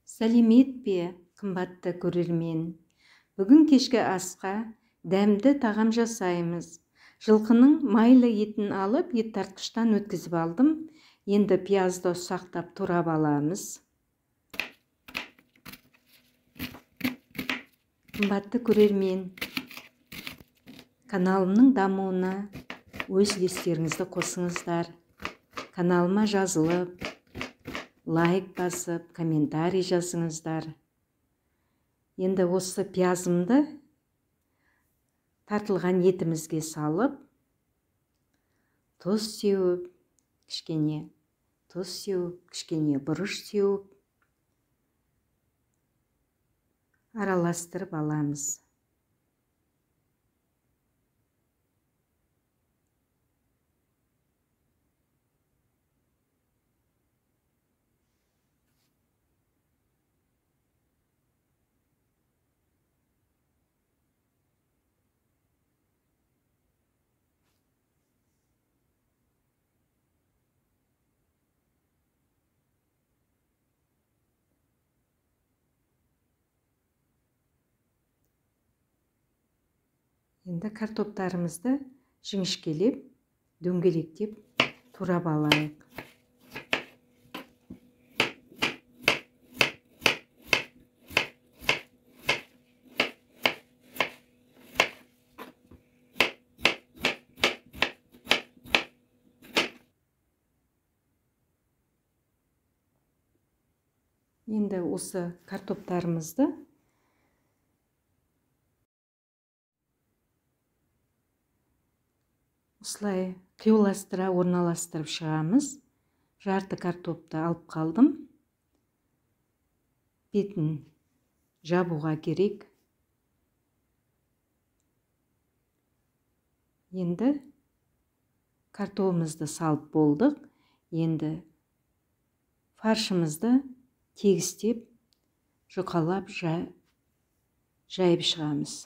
Сәлемет пе, қымбатты көрермен! Бүгін кешкі асқа дәмді тағам жасаймыз. Жылқының майлы етін алып, ет тартқыштан өткізіп алдым. Енді пиязды ұсақтап турап аламыз. Қымбатты көрермен, каналымның дамуына өз үлестеріңізді қосыңыздар. Каналыма жазылып, лайк басып, комментарий жазыңыздар. Енді осы пиязымды тартылған етімізге салып, тұз сеуіп, кішкене тұз сеуіп, кішкене бұрыш сеуіп, араластырып аламыз. Енді картоптарымызды жіңішкелеп, дөңгелектеп турап алайық. Енді осы картоптарымызды осылай қиюластыра орналастырып шығамыз. Жарты картопты алып қалдым. Бетін жабуға керек. Енді картобымызды салып болдық. Енді фаршымызды тегістеп, жұқалап жайып шығамыз.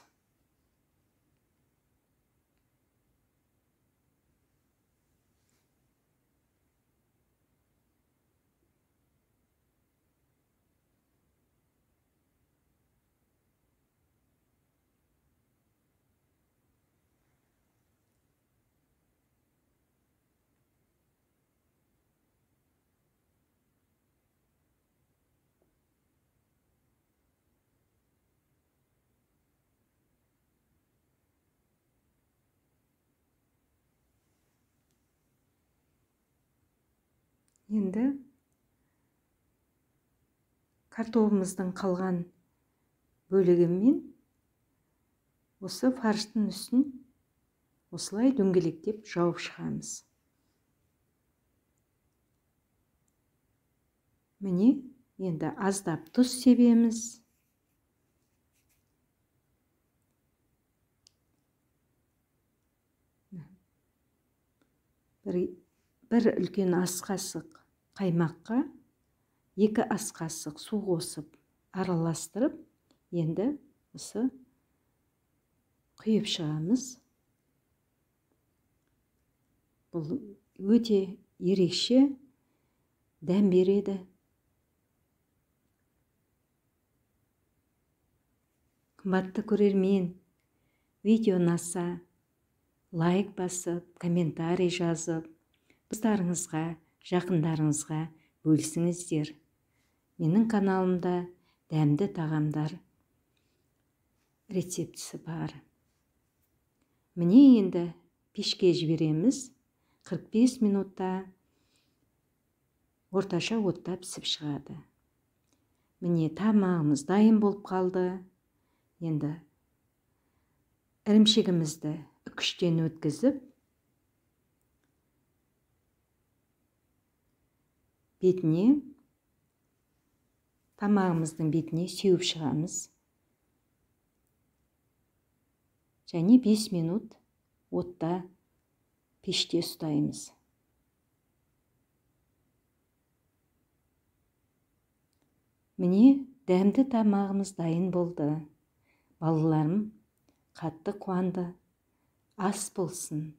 Енді картобымыздың қалған бөлігімен осы фарштың үстін осылай дөңгелектеп жауып шығамыз. Міне, енді аздап тұз себеміз. Бір үлкен ас қасық қаймаққа 2 ас қасық су қосып араластырып, енді осы құйып шығамыз. Бұл өте ерекше дәм береді. Қымбатты көрермен, видео ұнаса лайк басып, комментарий жазып, достарыңызға, жақындарыңызға бөлісіңіздер. Менің каналымда дәмді тағамдар рецептісі бар. Міне, енді пешке жібереміз. 45 минутта орташа отта пісіп шығады. Міне, тамағымыз дайын болып қалды. Енді ірімшігімізді үкіштен өткізіп, бетіне, тамағымыздың бетіне сеуіп шығамыз. Және 5 минут отта пеште ұстаймыз. Міне, дәмді тамағымыз дайын болды. Балаларым қатты қуанды. Ас болсын.